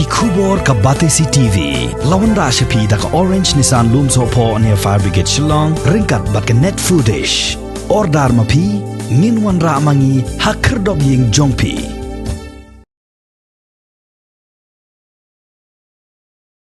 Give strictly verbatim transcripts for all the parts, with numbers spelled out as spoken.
Khubor ka Batesi T V la wanrah sha phi da ka Orange Nissan Lumsohphoh near Fire Brigade Shillong, ryngkat bad ka Net Foodish. Order ma phi, ngin wanrah ma ngi ha khyrdop ïing jong phi.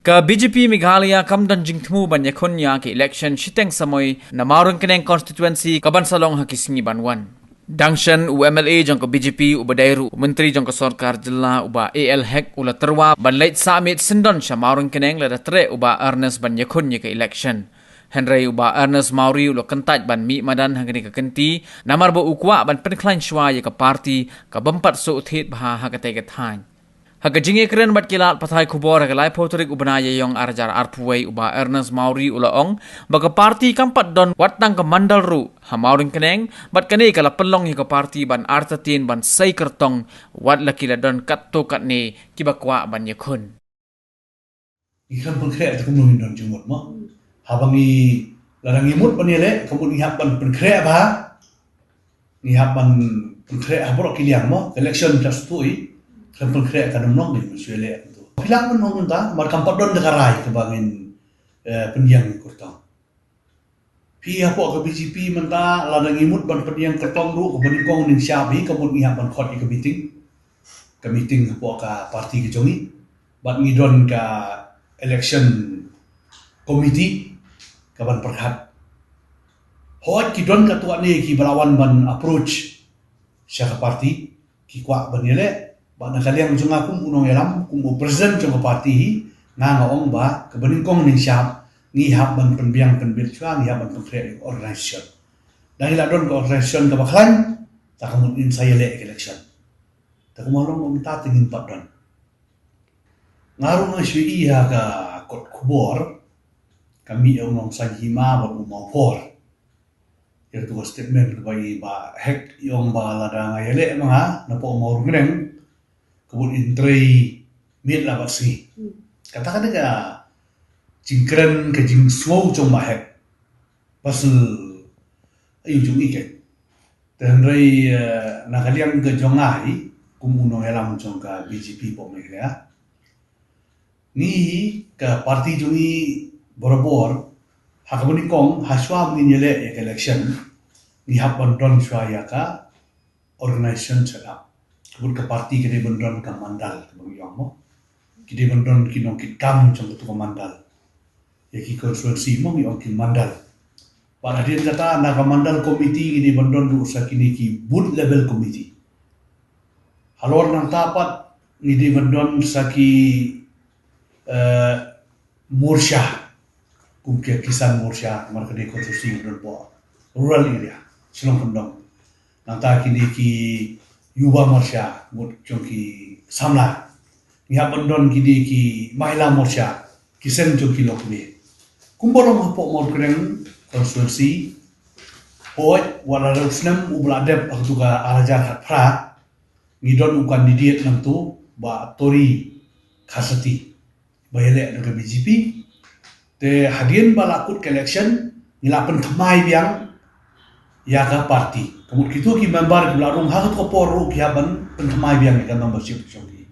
Ka B J P Meghalaya kam don jingthmu ban ïakhun ïa ka election shiteng samoi na Mawryngkneng constituency ka ban sa long ha ki sngi ban wan. Dang shen u M L A jong ka B J P uba dei ruh u Myntri jong ka Sorkar Jylla u Bah A L Hek u la tyrwa ban leit sah miet syndon sha Mawryngkneng lada treh u Bah Ernest ban ïakhun ïa ka election. Hynrei u Bah Ernest Mawrie u la kyntait ban mih madan ha kane ka kynti namar ba u kwah ban pynkhlaiñ shuwa ïa ka party ka bym pat suk thied bha ha katei ka thaiñ. Ha ka jingïakren bad ki lad pathai khubor ha ka laiphew tarik u bnai Ïaïong arhajar arphew wei, u Bah Ernest Mawrie u la ong ba ka party kam pat don wat tang ka mandal ruh ha Mawryngkneng, bad kane ka la pynlong ïa ka party ban artatien ban sei kyrtong wat la ki la don katto katne kiba kwah ban ïakhun. Ngi khlem pynkhreh te kumno ngin don jingmut mo. Haba ngi, lada ngi mut ban ïaleh, ka mut ngi hap ban pynkhreh bha. Ngi hap ban pynkhreh ha baroh ki liang mo, ka election ka sdang. Khlem pynkhreh ka dum noh ngi shu ïaleh kumto. Phi lah ban ong kumta, namar kam pat don da ka rai kaba ngin, eh, pynïeng kyrtong. Phi hapoh ka B J P mynta, lada ngi mut ban pynïeng kyrtong ruh, kaba nyngkong nyngshap hi ka mut ngi hap ban khot ïa ka meeting. Ka meeting hapoh ka party ka jong ngi. Bad ngi don ka election committee ka ban pyrkhat. Hooid ki don katto katne kiba la wan ban approach sha ka party, ki kwah ban ïaleh, bad na ka liang jong nga kum u nongïalam, kum u president jong ka party hi, nga nga ong ba kaba nyngkong nyngshap ngi hap ban pynbiang pynbit shuwa, ngi hap ban pynkhreh ïa ka organisation. Da ngi la don ka organisation kaba khlaiñ, ta ka mut ngin sa ïaleh ïa ka election. Ta kumba long kumta te ngin pat don. Nga ruh nga shu ïohi ha ka kot khubor ka mih ïa u Nongsaiñ Hima bad u Mawphor. Ïa katu ka statement kaba i Bah Hek i ong ba lada nga ïaleh ma nga napoh Mawryngkneng, ka mut in trei miet la bad sngi. Kata ka dei ka jingkren, ka jingsngew jong Bah Hek. Pasal ayu jong i keiñ. Te hynrei, eh, na ka liang ka jong nga hi, kum u nongïalam jong ka B J P hapoh Meghalaya, ngi, ka party jong ngi, barabor ha kaba nyngkong, ha shuwa ba ngin ïaleh ïa ka election, ngi hap ban don shuwa ïa ka organisation set up. Ka mut ka party ka dei ban don ka mandal, kaba ngi ong mo. Ki dei ban don ki nongkitkam jong katu ka mandal. Ïa ki constituency mo ngi ong ki mandal. Bad hadien kata na ka mandal committee ngi dei ban don ruh sa kine ki booth level committee. Halor nangta pat ngi dei ban don sa ki, eh, Morcha, kum ki Kisan Morcha, namar ka dei constituency ngi don hapoh rural area, Shillong Kyndong. Nangta kine ki Yuva Morcha, mut jong ki samla. Ngi hap ban don kine ki Mahila Morcha, ki seng jong ki lok ne. Kumba long hapoh Mawryngkneng constituency, hooid, wat la u snem uba la dep ha katu ka arhajar khatphra, ngi don u candidate nangtu, Bah Tori Kharsati, ba ïaleh na ka B J P. Te hadien ba la kut ka election, ngi la pynthymmai biang ïa ka party. Ka mut kitu ki member kiba la rung ha katu ka por ruh ki hap ban pynthymmai biang ïa ka membership jong ki.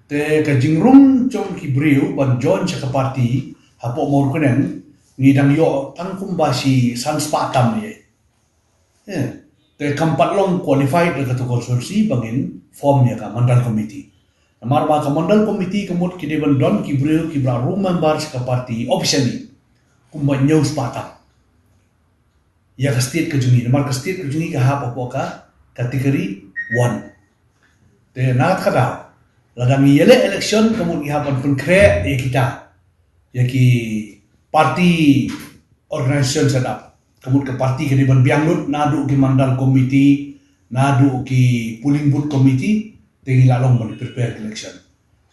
Te ka jingrung jong ki briew ban join sha ka party hapoh Mawryngkneng, ngi dang ïoh tang kumba shi san spah tam ïa. Eh, te kam pat long qualified da katu constituency ba ngin form ïa ka mandal committee. Namar ba ka mandal committee ka mut ki dei ban don ki briew kiba la rung member sha ka party officially kumba hynñiew spah tam. Ïa ka state ka jong ngi, namar ka state ka jong ngi ka hap hapoh ka category one. Te na kata ka daw, lada ngi ïaleh election ka mut ngi hap ban pynkhreh ïa kita, ïa ki party organisation set up. Ka mut ka party ka dei ban biang lut naduh ki mandal committee, naduh ki polling booth committee, te ngi la long ban prepare election.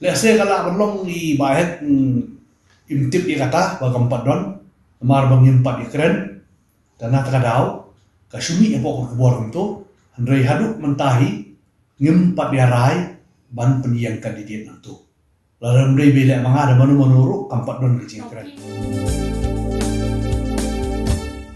Lehse ka lah ban long i Bah Hek, mm, im tip ïa kata ba kam pat don, namar ba ngim pat ïakren. Te na kata ka daw, ka shu mih hapoh ka khubor kumto, hynrei haduh mynta hi ngim pat ïa rai ban pynïeng candidate nangto. Lada ym dei ba ïaleh ma nga da mano mano ruh kam pat don ka jingkren.